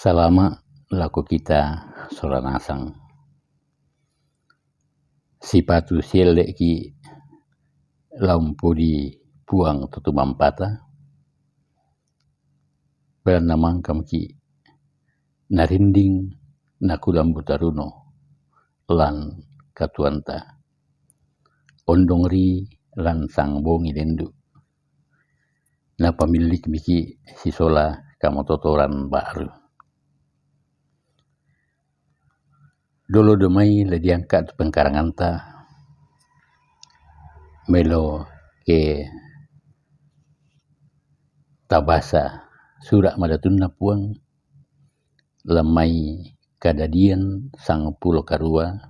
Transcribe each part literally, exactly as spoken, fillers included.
Salama' lako kita sola nasang. Sipatu sielle'ki' la umpudi Puang to tumampata, belanna mangkamaki' narinding nakulambu taruno lan katuoanta. Ondong ri lan sang bongi dendu', napamillikmiki' sisola kamototoran ba'ru. Dolo domai la diangka' tu pengkaranganta, melo ke tabasa sura' madatunna Puang, lan mai Kadadian sangpulo karua,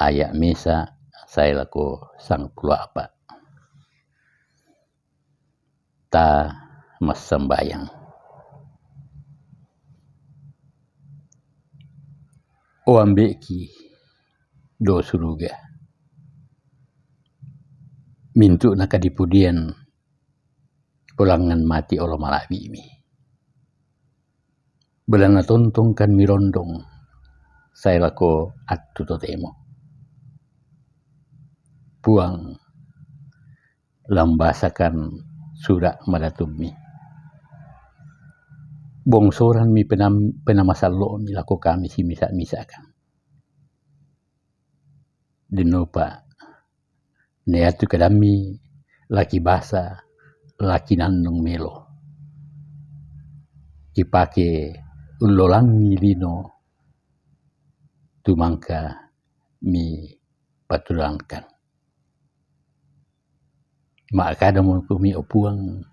aya' misa sae lako sangpulo a'pa'. Ta massambayang. O Ambe'ki, do suruga, mintu'na kadipudian, polangngan mati olo mala'bi'mi. Belanna tontongkan mirondong sae lako attu totemo. Puang, lambasakan sura' madatummi. Bongsoranmi penam-, penamasallo'mi lako kami simisa-misakan. Dennopa na iatu kadammi la kibasa, la kinannung melo. Kipake ullolangi lino tu mangka mipatulangkan. Ma'kadamo kumi, o Puang,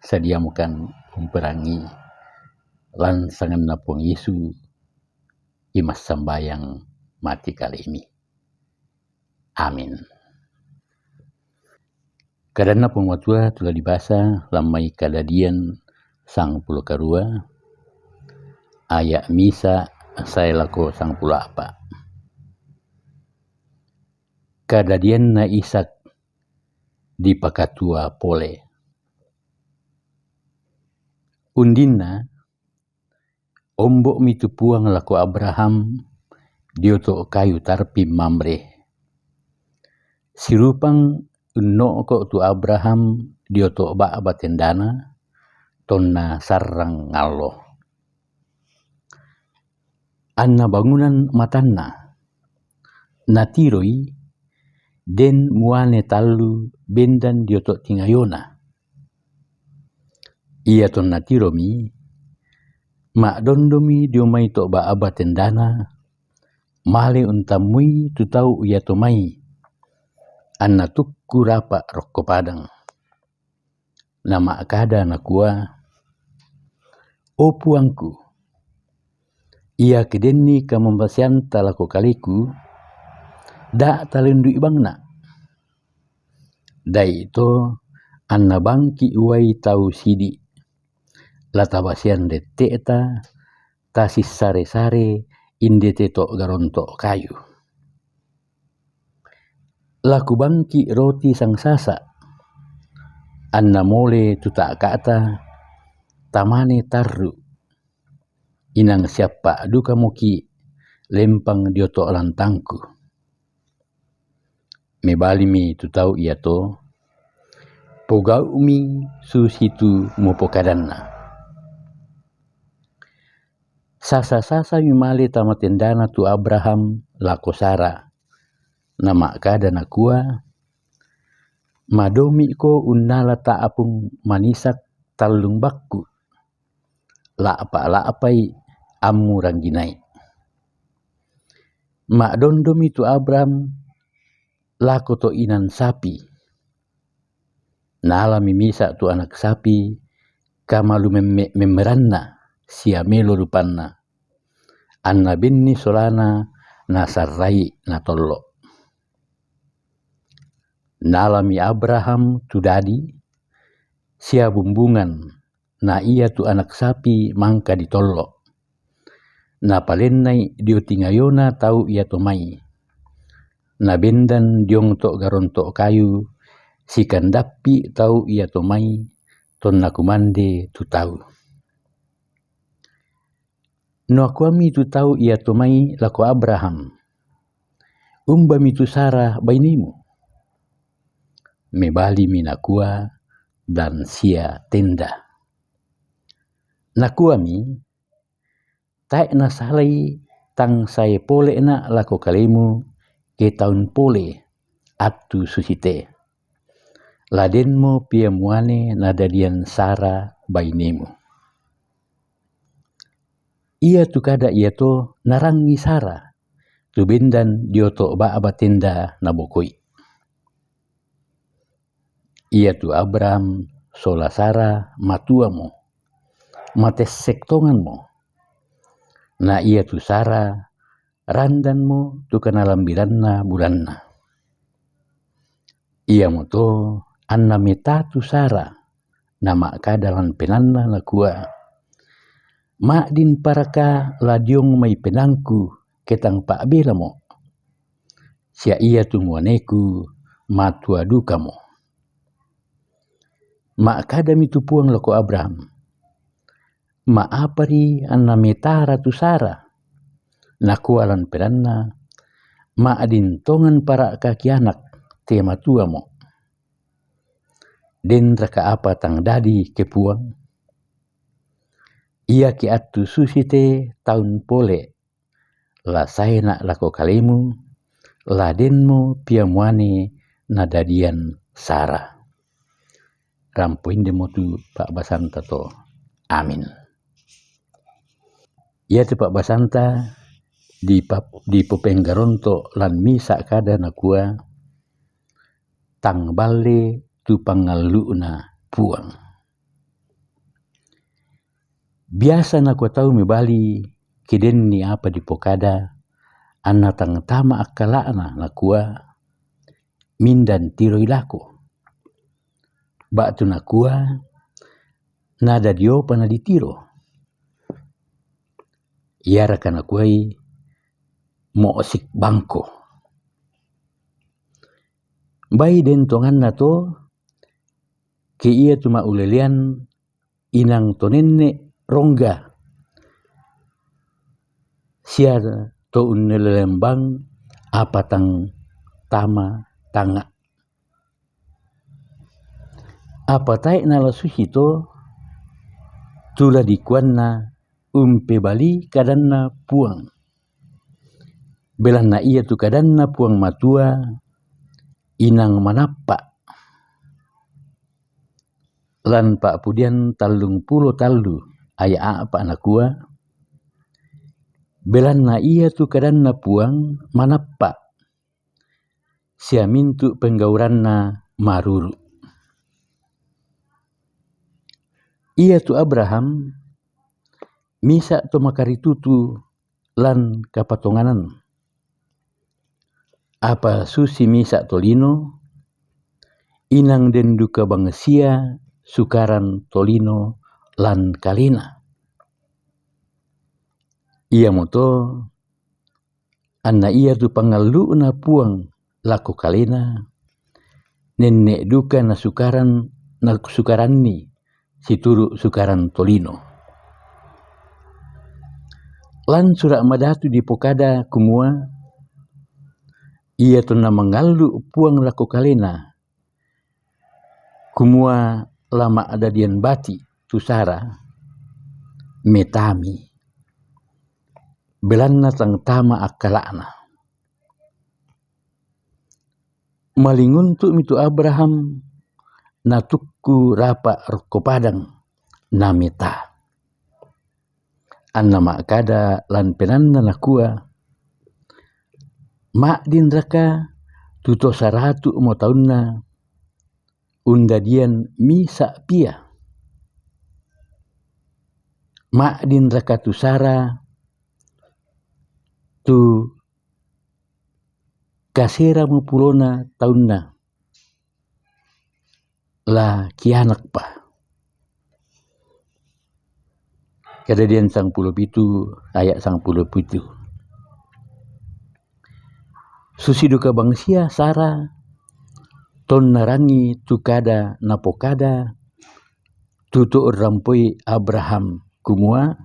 sadiamokan umperangi lan sanganna Puang Yesu, imassambayang mati kalemi. Amin. Kadanna Puang Matua tu la dibasa lan mai Kadadian sangpulo karua, aya' misa sae lako sangpulo a'pa'. Kadadianna Ishak dipakatua pole. Undinna, ombo'mi tu Puang lako Abraham dio to kayu tarpin Mamre. Sirupang unno'ko' tu Abraham dio to ba'ba tendana, tonna sarrang allo. Anna bangunan matanna, natiroi den muane tallu bendan dio to tingayona. Iatonna tiromi, ma'dondomi dio mai to ba'ba tendana, male untammui tu tau iato mai, anna tukku rapa' rokko padang. Nama'kada nakua, "O Puangku, iake denni kamamaseanta lako kaleku, da' talendu'i bangna'. Da'ito anna bangki' uwai tau sidi', la tabasean dette'ta, tasissare-sare inde te to' garonto' kayu. La kubangki' roti sangsasa', anna mole tu ta'ka'ta tamane tarru', inang siappa' dukamoki' lempang dio to' lantangku." Mebalimi tu tau iato, "Pogau'mi susitu mupokadanna." Sasa-sasami male tama tendana tu Abraham lako Sara, nama'kada nakua, "Madomi'ko unnala ta'apung manisak tallung bakku, la'pa-la'pai ammu rangginai." Ma'dondomi tu Abraham lako to inan sapi. Nalami misa' tu anak sapi, kamalumemme-memmeranna sia melo rupanna, anna benni solana nasarrai natollo'. Nalami Abraham tu dadi sia bumbungan, na iatu anak sapi mangka ditollo'. Napalennai dio tingayona tau iato mai. Nabendan diong to' garonto' kayu, sikandappi' tau iato mai, tonna kumande tu tau. Nakuami tu tau ia to mai lako Abraham, "Umbami tu Sara bainemu?" Mebalimi nakua, "Dan sia tenda." Nakuami, "Tae' nasalai tang sae pole'na' lako kalemu ke taun pole attu susite. La denmo pia muane nadadian Sara bainemu." Iatu kada iato narangi Sara, tu bendan dio to' ba'ba tenda nabokoi. Iatu Abraham sola Sara matuamo, matessek tonganmo. Na iatu Sara randanmo tu kanalambiranna bulanna. Iamoto anna meta tu Sara, nama'kada lan penanna, nakua, "Ma'din paraka la diong mai penangku ke tang pa'belamo, sia iatu muaneku matua dukamo." Ma'kadami tu Puang lako Abraham, "Ma'apari anna metara tu Sara?" Nakua lan penanna, "Ma'din tongan paraka kianak te matuamo. Denraka apa tang dadi ke Puang? Iake attu susite taun pole, la saena' lako kalemu, la denmo pia muane nadadian Sara." Rampo indemo tu pa'basanta to. Amin. Iatu pa'basanta dipa-, dipopenggaronto lan misa' kada, nakua, "Tang balle tu pangallu'na Puang." Biasa nakua tau mebali ke denni apa dipokada, anna tang tama akkala'na, nakua, "Mindan tiroi lako." Ba'tu nakua, "Nada diopa naditiro?" Iaraka nakuai, "Mo'sik bangko." Bai den tonganna to, ke iatu ma'ulelean inang to nenne' rongga, sia to unnelelembang apa tang tama tangnga'. Apa tae' nala susito, tu la dikuanna umpebali kadanna Puang. Belanna iatu kadanna Puang Matua inang manappa'. Lan Pa'pudian tallung pulo tallu aya' a'pa' nakua, "Belanna iatu kadanna Puang manappa', sia mintu' penggauranna maruru'." Iatu Abraham misa' to makaritutu lan kapatonganan. Apa susi misa' tolino, inang den duka bangsia sukaran tolino lan kalena. Iamoto anna iatu pangallu'na Puang lako kalena, nenne' duka nasukaran, nasukaranni situru' sukaran tolino. Lan Sura' Madatu dipokada kumua, iatonna mangallu' Puang lako kalena, kumua la ma'dadian bati' tu Sara, metami, belanna tang tama akkala'na. Malinguntu'mi tu Abraham natukku rapa' rokko padang, nameta. Anna ma'kada lan penanna, nakua, "Ma'dinraka tu to saratu'mo taunna undadian misa' pia? Ma'dinraka tu Sara tu kaseramo pulona taunna la kianakpa?" Kejadian sangpulo pitu ayat sangpulo pitu. Susi duka bangsia Sara tonna rangi tu kada napokada tu to urrampoi Abraham, kumua,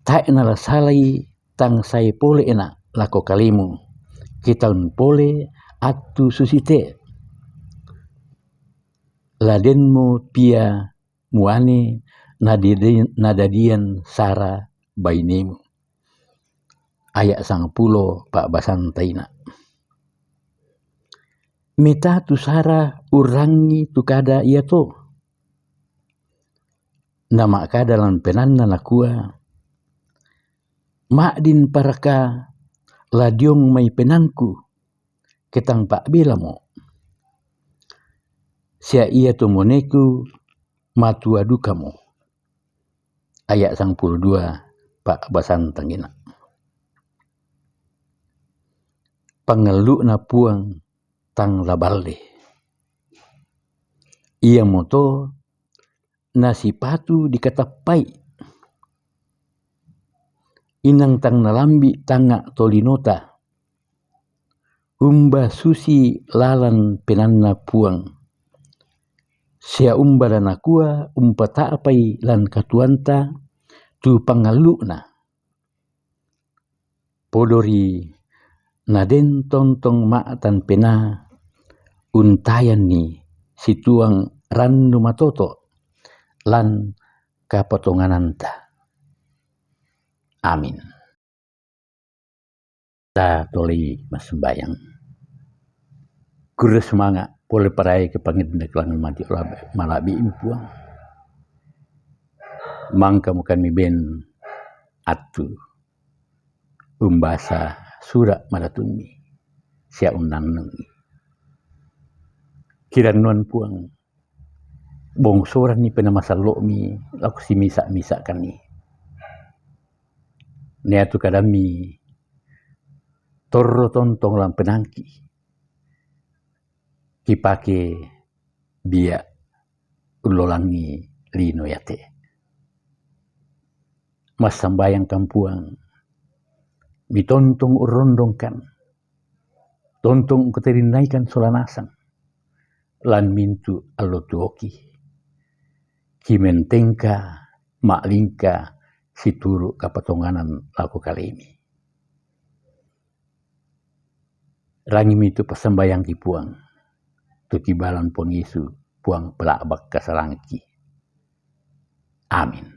Tae' nala salai tang sae pole ena' lako kalemu, kitaun pole attu susite. Ladenmu pia muane nadadi-, nadadian sara bainemu. Aya' sangpulo pa'basanta ina'. Meta tu Sara urrangi tu kada iato. Nama'kada lan penanna nakua, ma'din paraka la diong mai penangku, ke tang pa'belamo. Sia ia tu moneku matua dukamo. Aya' sangpulo dua pa'basanta ina'. Pangallu'na Puang tang la balle. Iamoto nasipatu dikatappai. Inang tang nalambi' tangnga' tolinota. Umba susi lalan penanna Puang. Sia umba la nakua umpata'pai lan katuoanta tu pangallu'na. Podo ri naden tontong ma'tan penaa untayanni situang rannu matoto' lan kapatongananta. Amin. Ta tolei massambayang. Kurre sumanga' pole parae ke pangedde kelangan mati mala'bi' Puang. Mangka mukan miben attu umbasa sura' madatummi sia unnannungi. Kirannuan Puang, bongsoranni penaa masallo'mi lako simisa'-misa'kanni. Niatu kadammi torro tontong lan penangki, kipake bia' ullolangi lino iate. Massambayang kampuang, mitontong urrondongkan, tontong ungkatarinnaikan sola nasang lan mintu' allo tuoki. Kimentengka ma'lingka situru' kapatonganan lako kalemi. Rangimi tu passambayangki Puang, tu kibalan Puang Yesu, Puang pela'bak kasalangki. Amin.